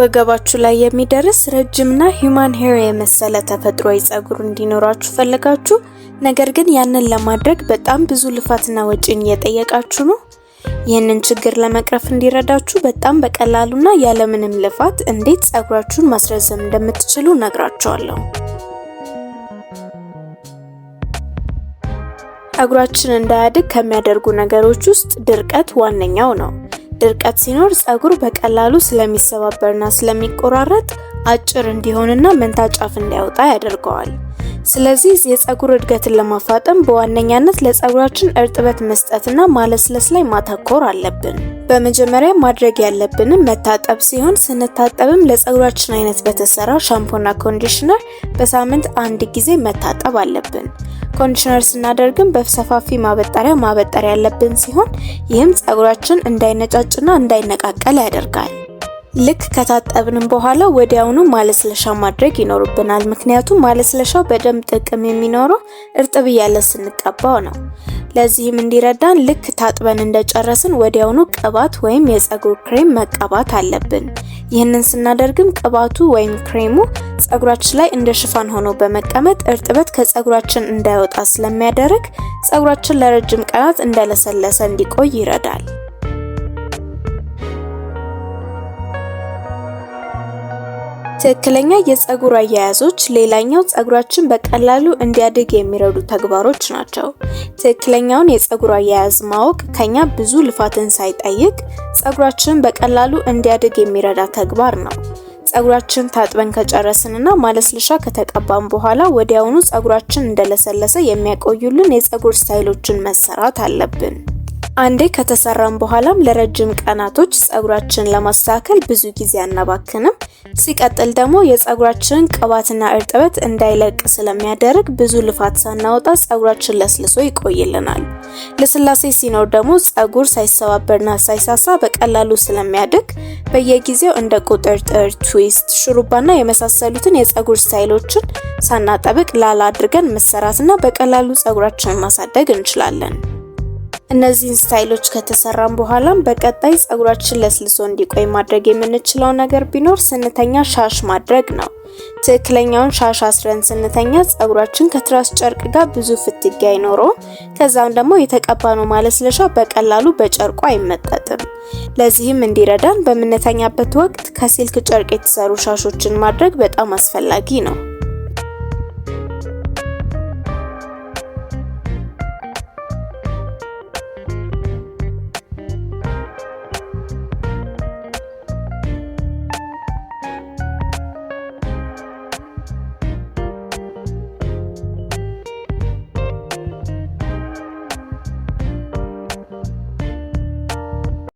ወገባችሁ ላይ የሚደርስ ረጅምና human hair የመሰለ ተፈጥሯዊ ጸጉር እንዲኖራችሁ ፈልጋችሁ፣ ነገር ግን ያንን ለማድረግ በጣም ብዙ ልፋትና ወጪን እየጠየቃችሁ ነው። ይህንን ችግር ለመቅረፍ እንዲረዳችሁ በጣም በቀላሉና ያለምንም ልፋት እንዴት ጸጉራችሁን ማስረዘም እንደምትችሉ እነግራችኋለሁ። ጸጉራችን እንዳያድግ ከሚያደርጉ ነገሮች ውስጥ ድርቀት ዋነኛው ነው። ድርቀት ሲኖር ጸጉር በቀላሉ ስለሚሰባበርና ስለሚቆራረጥ አጭር እንዲሆንና መንታ ጫፍ እንዲያወጣ ያደርገዋል። ስለዚህ የጸጉር እድገትን ለማፋጠን በዋነኛነት ለጸጉራችን እርጥበት መስጠትና ማለስለስ ላይ ማተኮር አለብን። በመጀመሪያ ማድረግ ያለብንም መታጠብ ሲሆን፣ ስንታጠብም ለጸጉራችን አይነት በተሰራ ሻምፖና conditioner በሳምንት አንድ ጊዜ መታጠብ አለብን። Conditioner ስናደርግም በሰፋፊ ማበጠሪያ ማበጠር ያለብን ሲሆን፣ ይህም ጸጉራችን እንዳይነጫጭና እንዳይነቃቀል ያደርጋል። ልክ ከታጠብንም በኋላ ወዲያውኑ ማለስለሻ ማድረግ ይኖርብናል። ምክንያቱም ማለስለሻው በደንብ ጥቅም የሚኖረው እርጥብ እያለ ስንቀባው ነው። ለዚህም እንዲረዳን ልክ ታጥበን እንደጨረስን ወዲያውኑ ቅባት ወይም የጸጉር ክሬም መቀባት አለብን። ይህንን ስናደርግም ቅባቱ ወይም ክሬሙ ጸጉራችን ላይ እንደ ሽፋን ሆኖ በመቀመጥ እርጥበት ከጸጉራችን እንዳይወጣ ስለሚያደርግ ጸጉራችን ለረጅም ቀናት እንደለሰለሰ እንዲቆይ ይረዳል። ትክክለኛ የጸጉር አያያዞች ሌላኛው ጸጉራችን በቀላሉ እንዲያድግ የሚረዱ ተግባሮች ናቸው። ትክክለኛውን የጸጉር አያያዝ ማወቅ ከኛ ብዙ ልፋትን ሳይጠይቅ ጸጉራችንን በቀላሉ እንዲያድግ የሚረዳ ተግባር ነው። ጸጉራችን ታጥበን ከጨረስንና ማለስለሻ ከተቀባን በኋላ ወዲያውኑ ጸጉራችን እንደለሰለሰ የሚያቆዩልን የጸጉር style ኦችን መሰራት አለብን። አንዴ ከተሰራን በኋላም ለረጅም ቀናቶች ጸጉራችንን ለማስተካከል ብዙ ጊዜ አናባክንም። ሲቀጥል ደግሞ የጸጉራችንን ቅባትና እርጥበት እንዳይለቅ ስለሚያደርግ ብዙ ልፋት ሳናወጣ ጸጉራችን ለስልሶ ይቆይልናል። ልስላሴ ሲኖር ደግሞ ጸጉር ሳይሰባበርና ሳይሳሳ በቀላሉ ስለሚያድግ በየጊዜው እንደ ቁጥርጥር፣ twist፣ ሹሩባና የመሳሰሉትን የጸጉር style ኦችን ሳናጠብቅ ላላ አድርገን መሰራትና በቀላሉ ጸጉራችንን ማሳደግ እንችላለን። እነዚህን style ኦች ከተሰራን በኋላም በቀጣይ ጸጉራችን ለስልሶ እንዲቆይ ማድረግ የምንችለው ነገር ቢኖር ስንተኛ ሻሽ ማድረግ ነው። ትክክለኛውን ሻሽ አስረን ስንተኛ ጸጉራችን ከትራስ ጨርቅ ጋር ብዙ ፍትጊያ አይኖረውም። ከዛም ደግሞ የተቀባነው ማለስለሻ በቀላሉ በጨርቁ አይመጠጥም። ለዚህም እንዲረዳን በምንተኛበት ወቅት ከ silk ጨርቅ የተሰሩ ሻሾችን ማድረግ በጣም አስፈላጊ ነው።